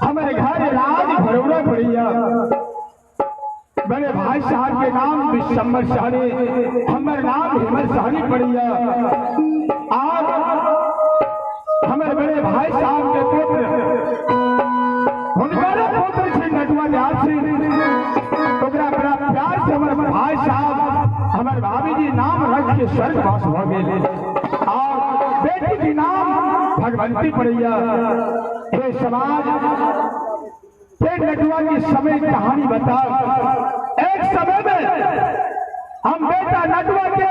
हमारे घर राज भरौरा पड़िया। बड़े भाई साहब के नाम विशंबर सहनी, हमर नाम हिमल सहनी पड़िया। और हमारे बड़े भाई साहब के पुत्र, हुनकर पुत्र छी नटुआ दयाल सिंह, ओकरा बड़ा प्यार से हमारे भाई साहब हमारे भाभी जी नाम रख के स्वर्गवास हो गए। और बेटी के नाम भगवंती पड़िया। हे समाज, हे नटुआ की समय कहानी बताओ। एक समय में हम बेटा नटुआ के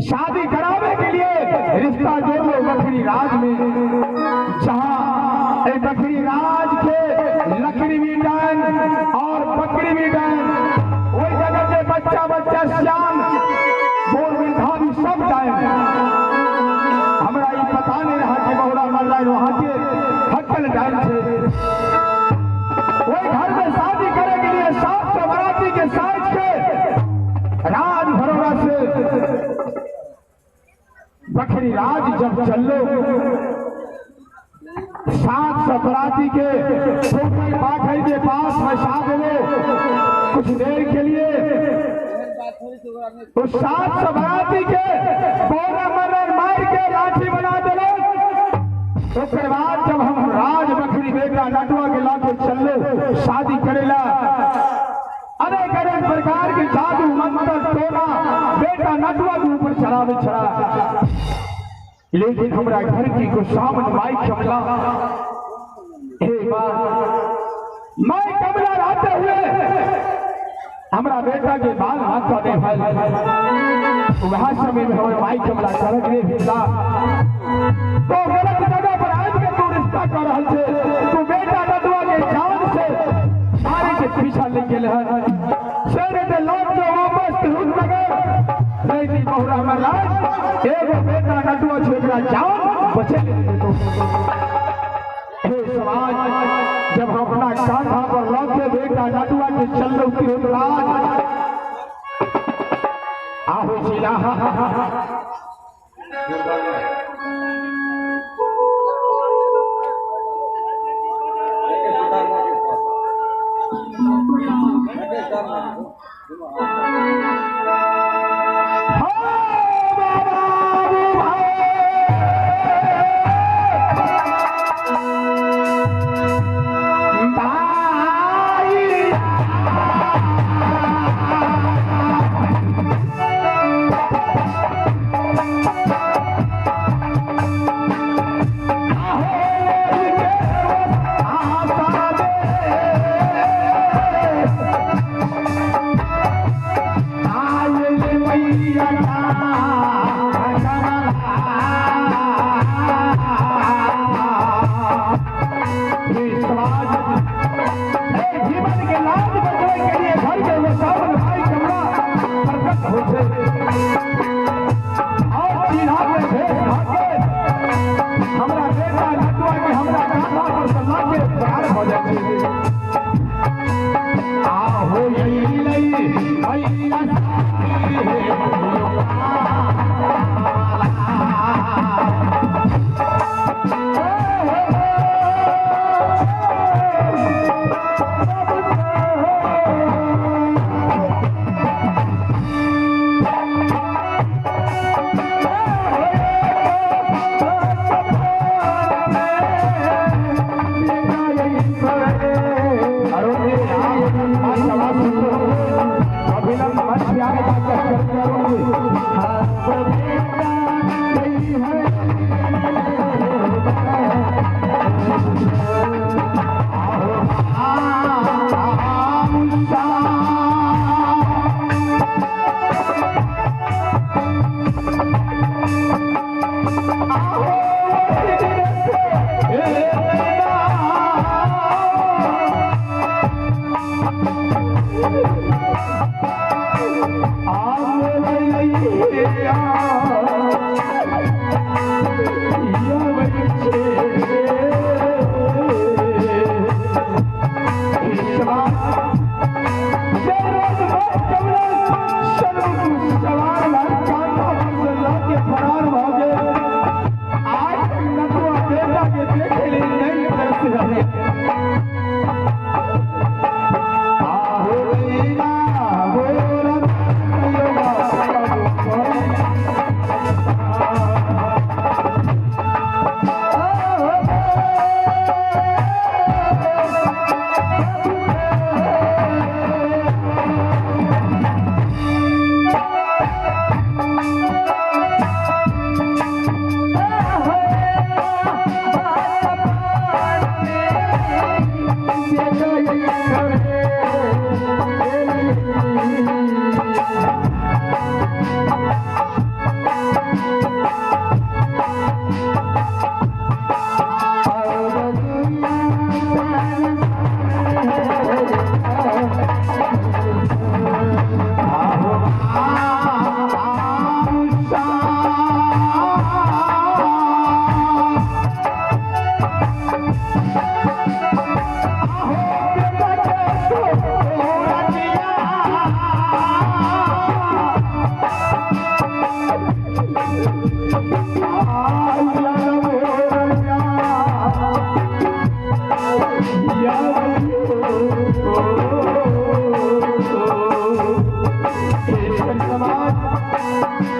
शादी करावे के लिए रिश्ता जोड़ो बकरी राज में, जहां एक बकरी राज के लकड़ी भी डान और बकरी भी डान, वही जगह के बच्चा बच्चा श्याम बोर भी सब डान। हमरा ये पता नहीं रहा कि बहुरा मर रहा है वहां के हकल डान थे। वही घर में शादी करे के लिए 700 बराती के साथ के राज भरोड़ा से बकरी राज जब चलो 700 बराती के पाखर के पास फंसा दो कुछ देर के लिए, तो 700 बराती के बोरा मरर मार के लाठी बना दो। उसके बाद जब हम राज बकरी बेटा नटुआ के लाके चलो शादी करेला, अनेक अनेक प्रकार के जादू मंत्र टोना बेटा नटुआ के ऊपर चढ़ावे चढ़ा। लेकिन हमारा घर की को सामने माई कमला, हे मां माई कमला रहते हुए हमारा बेटा के बाल हाथ का दे भाई। वह समय में हमारे माई कमला सड़क ने भेजा तो गलत जगह पर आज के तू रिश्ता कर रहा छे, तू बेटा नटुआ के जान से सारे के पीछा ले गेल है। शेर के लौट के वापस तिरहुत नगर नहीं थी बहुरा महाराज, एगो बेटा नटुआ छोकरा जान बचे ले तो। हे समाज, जब हम अपना कांधा पर लौट के बेटा नटुआ के चल तिरहुत राज आहो जिला आहो।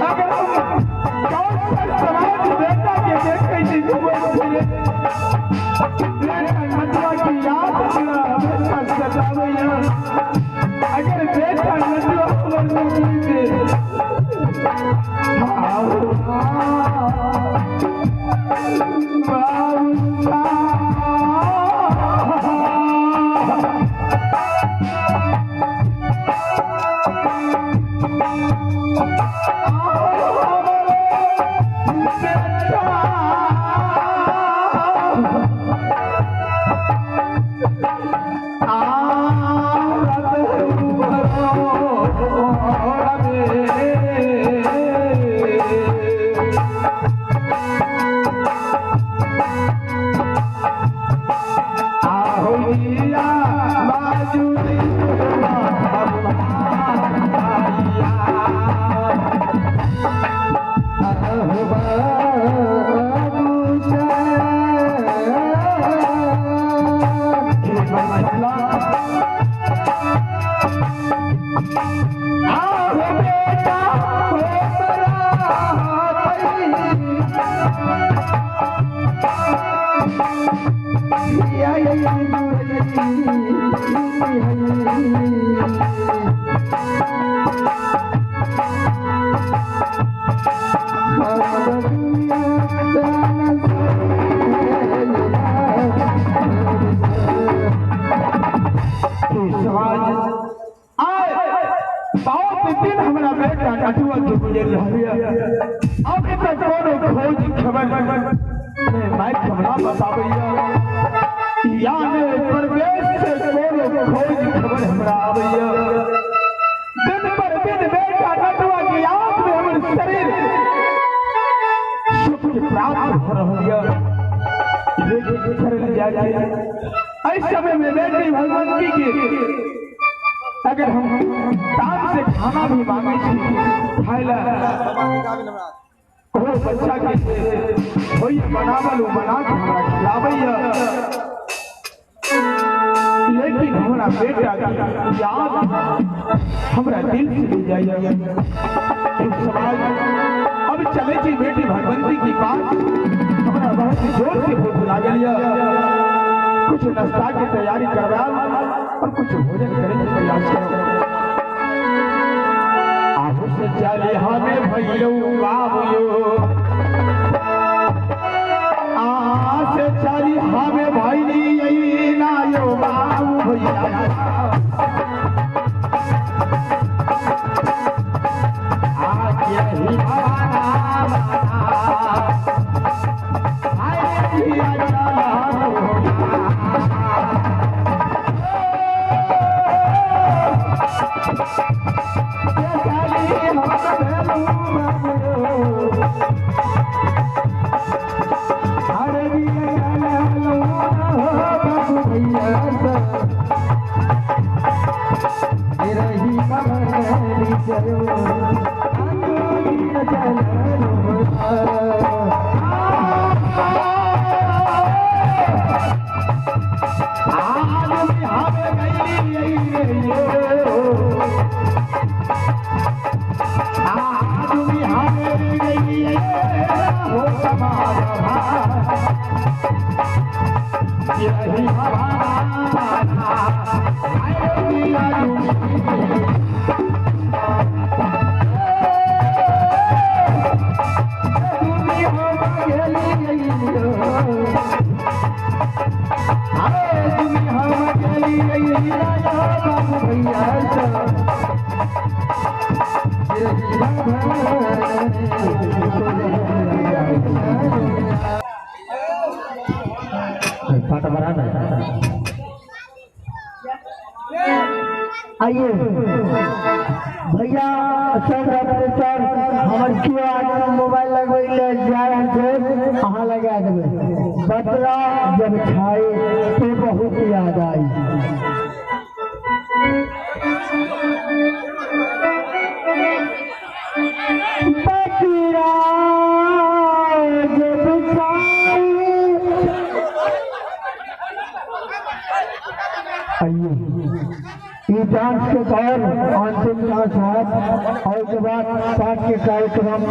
अगर हम कौन सा समाज बेटा के देखे छी घूमे फिरे बेटा नटुआ की याद हमरा हमेशा सतावैया। अगर बेटा नटुआ हमर नौकरी दे अगर हम ताम से खाना भी मांगे खाए बच्चा के होई बनावल बना के हमरा खिलावैया, लेकिन हमरा बेटा के याद हमरा दिल से ले जाइए। समाज अब चले छी बेटी भगवंती के पास, हमरा बहुत जोर से भूख लागल है, कुछ नाश्ता की तैयारी करवाओ और कुछ भोजन करने के प्रयास करो। आहू से चले हमें भैयो बाबू, आ से चली हमें भैली ना यो बाबू भैया, आगे ही आइए भैया सर सर हमर क्यों आज मोबाइल लगबै ले जा रहल छै, अहाँ लगा देबै। बदला जब छाए तो बहुत याद आई। बदला जब छाए, आइए ई डांस के दौर अंतिम डांस है और के बाद पाठ के कार्यक्रम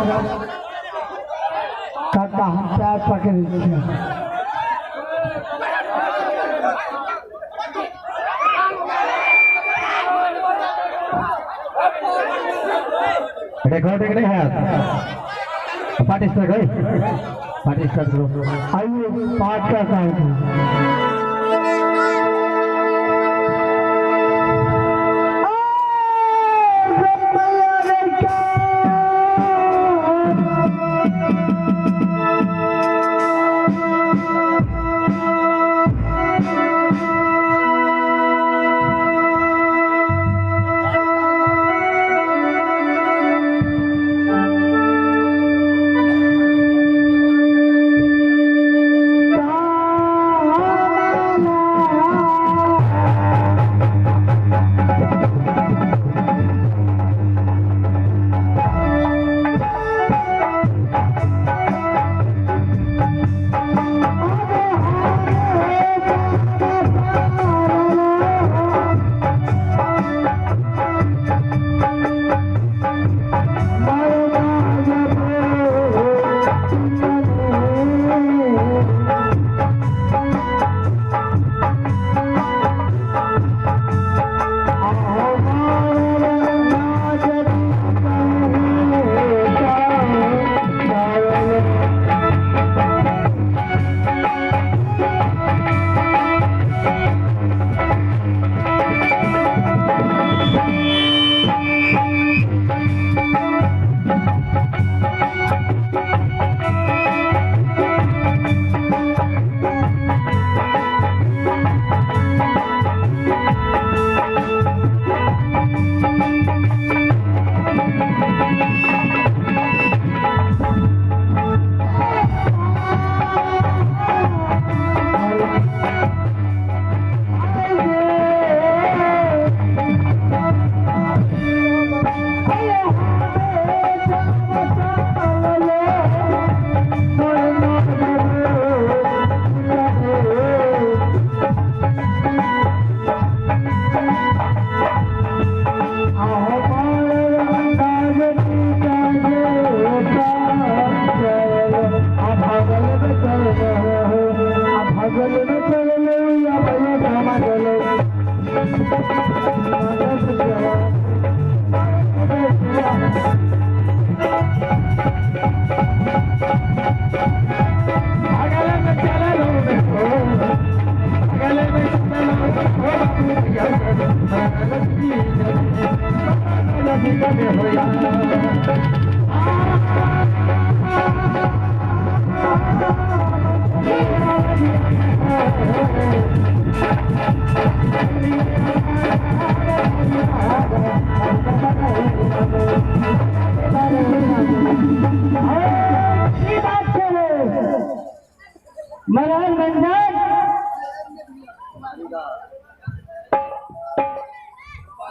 काका हम पैर पकड़ छियै। रिकॉर्डिंग नहीं है, पार्टी स्टार्ट गई, पार्टी स्टार्ट करो। आइए पाठ का कार्यक्रम।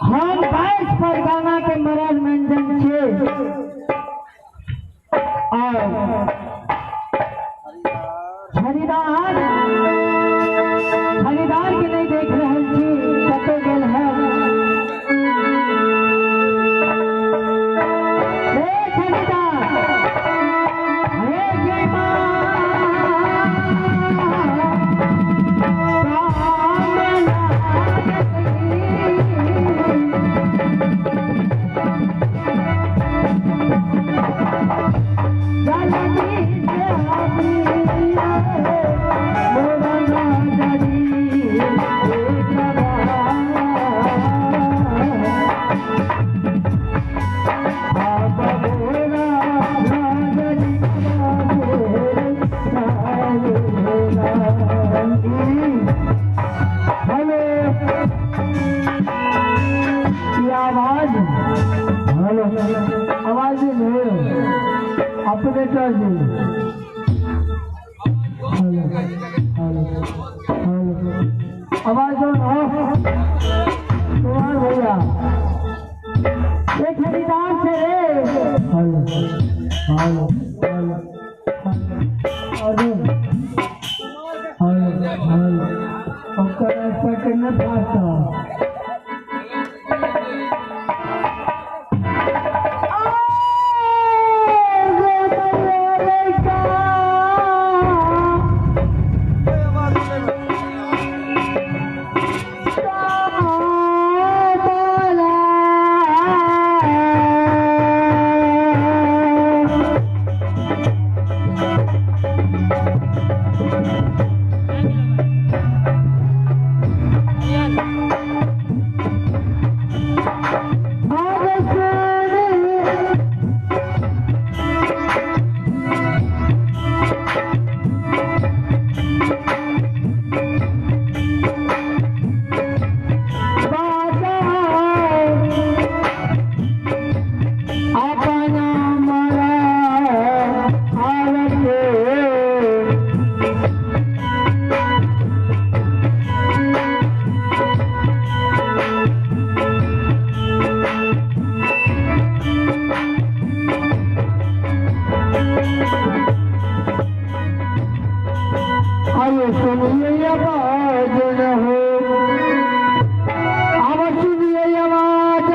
हम 22 परगना के मरल मंजन छे और खरीदार खरीदार के नहीं देख रहल छी, कतौ गेल है। हे खरीदार, हे जय मां ऑपरेटर जी। हेलो हेलो हेलो, आवाज दो कुमार भैया, ये खरीदार से रे। हेलो हेलो हेलो, अरे हेलो हेलो, ओकर पकड़ने फास्ता। आइए सुनिए आवाज न हो, अब सुनिए आवाज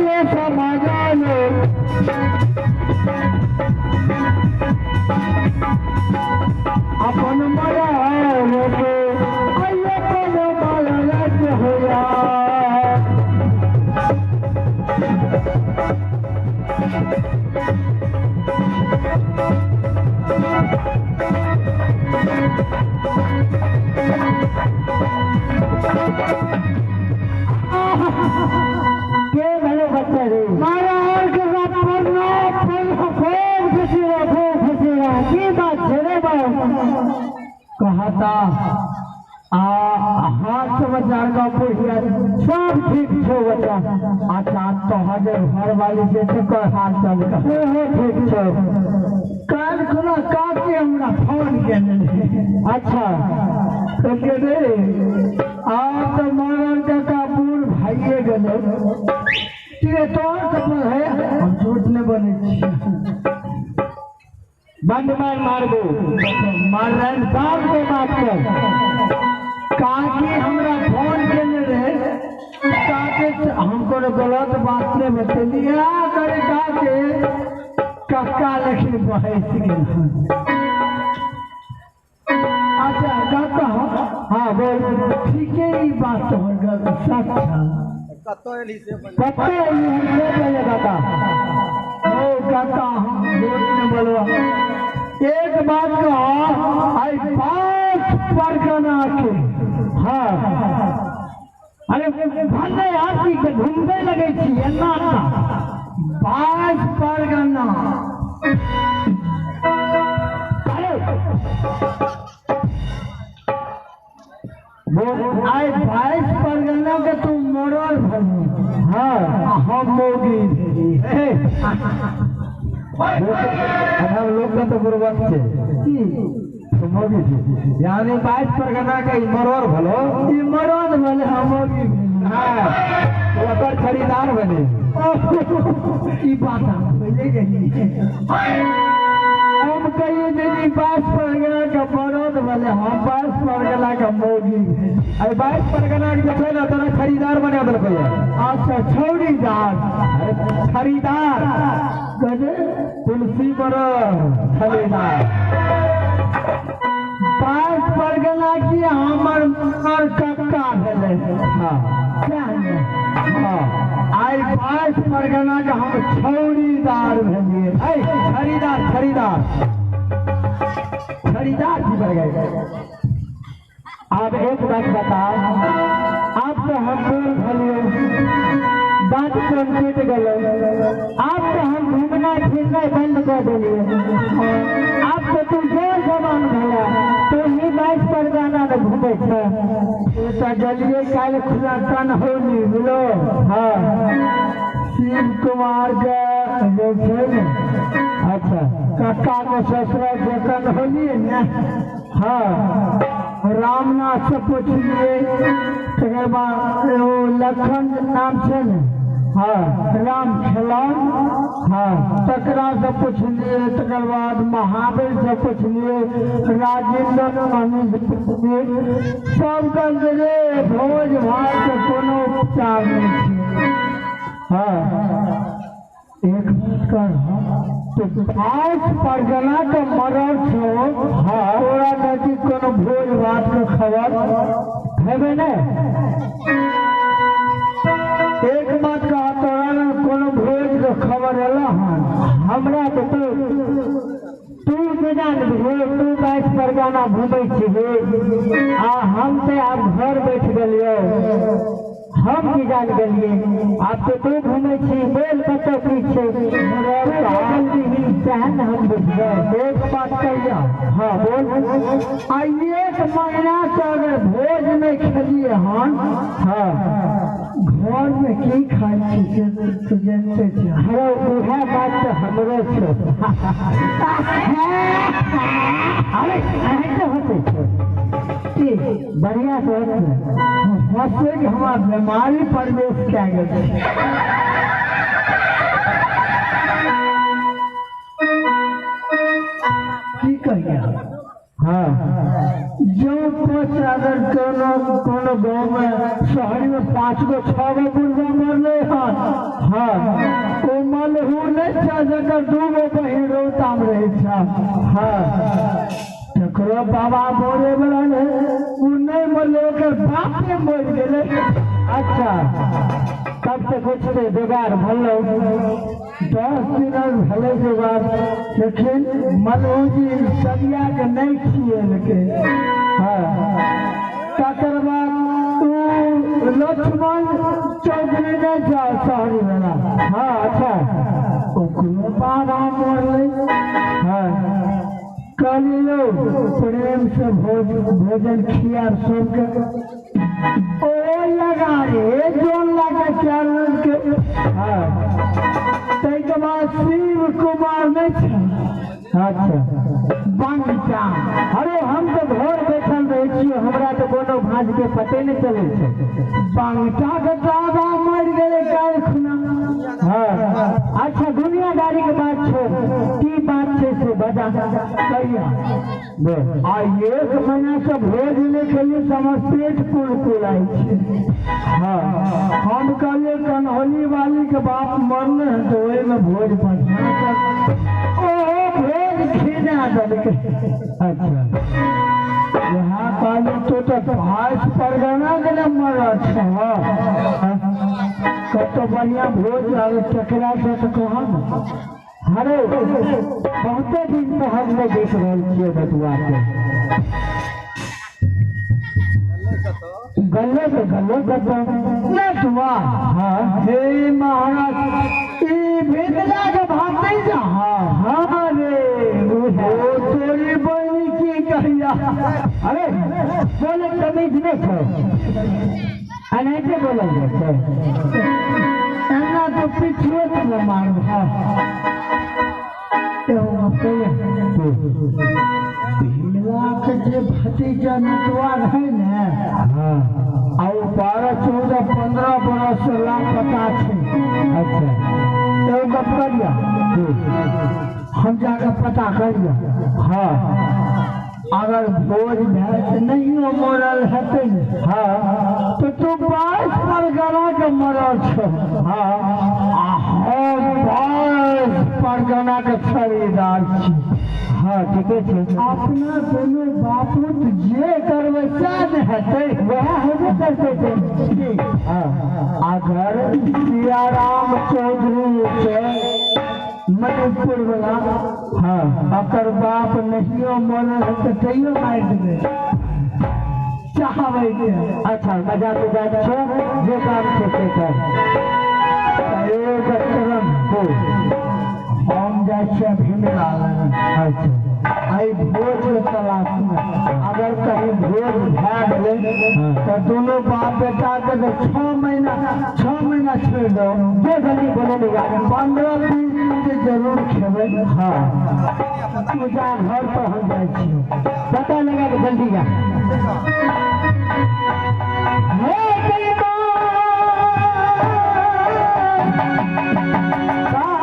ये समाज अपन मरण के आइए अपन मरण होया। के भले बच्चा रे मारा और के परना पर खूब खुशी रहो, खूब खुशी रहो। की बात छै रे बाबू? कहता आ हाथ समाचार का पूछिया सब ठीक छो बच्चा। अच्छा तोहर जे घर वाली जे तकर हाल चाल ओहो ठीक छो। काल खुना काके हमरा फोन केने। अच्छा कहलियै रे आब तऽ मरल काका बूढ़ भाइये गेलै, तोहर कपल है, हम झूठ नहि बनै छियै। बंद मार मारबो मार रहे बाप के बात कर। काकी हमरा फोन केने रहे, काके हम कोनो गलत बात नहीं बतेलियै करे काके कक्का लेकिन बहस गेल। अच्छा काका हाँ बोल ठीके ई बात तोहर गलत सच है। कतऽ एली हम से पहले बता। ओ काका हम झूठ नहीं बोलवा, एक बात कहा आई 5 परगना के। हाँ अरे भन्ने आरती के घूमबे लगे छी एना ना 5 परगना। अरे बोल आई 22 परगना के तू मरल भली। हाँ हम मौगी भेली। हम लोग का तो गुरबत छे मौगी छी, यानी 22 परगना के ई मरल भलो, ई मरल भले हम मौगी भेली। हाँ ओकर खरीदार बने। ई बात हम पहिले गेलियै। हम कहिए जे 22 परगना के मरद भले हम 22 परगना के मौगी भेली। अरे 22 परगना के जे छै ने तोरा खरीदार बना देलकै। अच्छा छौड़ीदार। अरे खरीदार गजे तुलसी पर खरीदार। 22 परगना की हमर मर कक्का भेलै। हाँ हाँ आई 22 परगना के हम छौड़ीदार भेलियै। ऐ खरीदार खरीदार खरीदार की बढ़ गए। अब एक बात बताओ, आप तो हम दूर भलियो बात कम टूट गए, आप तो हम घूमना फिरना बंद कर दिलिए, आप तो तू जोर जवान भला तू ही 22 परगना ने घूमे छे। तऽ गेलियै काल्हि खुला कन्हौली बुझलो। हाँ शिव कुमार के जे छै ने। अच्छा कक्का के ससुराल छै कन्हौली ने। हाँ रामनाथ से पुछलियै, तकर बाद एगो लखन नाम छै ने। हाँ राम खेलौन। हाँ तकरा से पुछलियै, तकर बाद महावीर से पुछलियै, राजेंद्र स्वामी से पुछलियै, सब कहलकै रे भोज भात के कोनो उपचार नहि छै। हाँ एक बात कर तो 22 परगना के मरल छौ। हाँ तोरा नजदीक कोनो भोज भात के खबर हेबै ने? एक बात कहा तोरा ने कोनो भोज के खबर एलो हन? हमरा तो तू जान बुझो तू 22 परगना घूमै छी आ हम तो आब घर बैठ गेलियो, हम की जान गेलिए। आब तो तू घूमै छी बोल कतऽ की छै सएह ने हम बुझबै। एक बात कहिया। हाँ बोल। आ 1 महीना से अगर भोज नहि खेलिए हन। हाँ घर में की खाइ छी से तू जानते छी। अरे उएह बात तऽ हमरो छौ। अरे एहन होते छै की बढ़िया से होते हंसै के हमरा बीमारी प्रवेश कए गेल छै। की कहिया? हाँ जो कुछ अगर कोनो कोनो गाँव में शहर में 5 गो 6 गो बुढ़वा मरले हन। हाँ, ओ मलहू नहीं छै जकर 2 गो बहिन रौताम रहै छै। हाँ, तकरो बाबा मरे वाला रहै, ओ नहि मरलै, ओकर बापे मरि गेलै। अच्छा, तब तऽ कुछ तऽ जोगाड़ भेलौ। 10 दिनक भेलै जोगाड़, लेकिन मलहू जी सरिया के नहि खिएलकै। हाँ, तकर बाद ओ लक्ष्मण चौधरी नहि छै शहरी वाला। हाँ, अच्छा, ओकरो बाबा मरलै। हाँ, कहलियै यौ प्रेम से भोजन खिया सबके। ओ लगा रे जोन लगा के। हाँ, ताहिके बाद शिव कुमार नहि छै। अच्छा, बंगटा। अरे हम तऽ घर बैठल रहै छियै, हमरा तऽ कोनो भाँज के पते नहि चलै छै। बंगटा के दादा मरि गेलै काल्हि खुना। हाँ, अच्छा, दुनियादारी के बात छोड़, की बात छै से बता। कहिया बोल। आ 1 महीना से भोज नहि खेलियै, हमर पेट कुलकुलाइ छै। हाँ, हम कहलियै कन्हौली वाली के बाप मरले हन तऽ ओहिमे भोज बढ़िआँ कर। ओहो भोज खिना देलकै। अच्छा, यहाँ कहलियै तो तऽ 22 परगना के ने मरल छै। हाँ, कतौ बढ़िआँ भोज आबै टकरा छै तऽ कहब। अरे बहुते दिन से हम नहि देख रहल छियै बटुआ के। गल्ले के गल्लो कतौ नटुआ। हाँ, हे महाराज, ई भेदला के भात नहीं जा। हाँ हाँ रे, ओ तोरी बहिनी की कहिया। अरे बोले तमीज नहि छौ, एनाहिते बोलल जाइ छै। एना तो पिछुए तो मारू। हाँ, एगो गप कहिया, भीमला के जे भतीजा नटुआ रहै ने, हाँ, आ ओ 12, 14, 15 बरस से लापता छै। अच्छा, एगो गप करिया, हम जाके पता करिया। हाँ, अगर भोज भए तऽ नहियो मरल हेतै ने, हाँ, तऽ तू 22 परगना के मरल छौ। हाँ, आ हम 22 परगना के खरीदार छी। हाँ, ठीके छै। अपना दुनू बापूत जे करबै सएह ने हेतै। वएह हेबे करतै ते। हाँ, अगर सियाराम चौधरी छै मणिपुर वाला, हाँ, ओकर बाप नहियो मरल हेतै तैयो मारि देबै चाहबै के। अच्छा, मजाक उजाक छोड़, जे काम छै से कर। एक चरण हम जाइ छियै भीमला लग। अच्छा, एहि भोज के तलाश में अगर कहीं भोज भए गेलै तऽ दुनू बाप बेटा के तऽ 6 महीना 6 महीना छोड़ि दो, जे जल्दी बोले नहीं जा। 15 20 दिन के जरूर खेबै। हाँ, पूजा घर पर हम जाइ छियै। पता लगा के जल्दी जा। हे देवा, लाग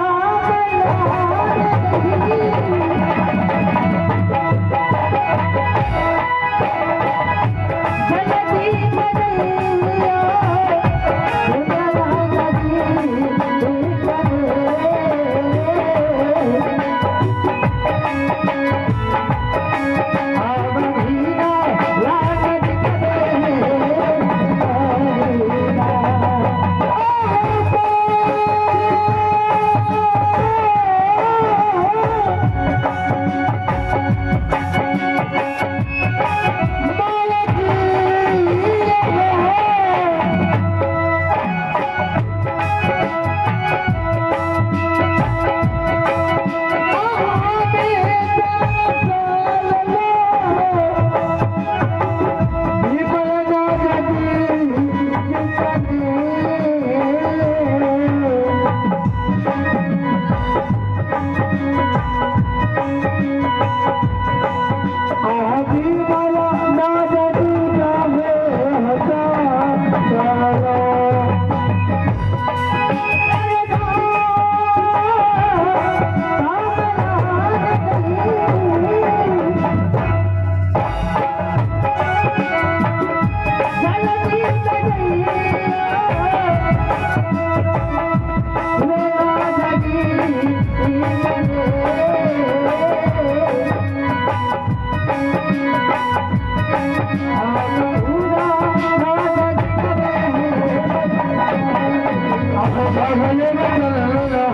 ला ला।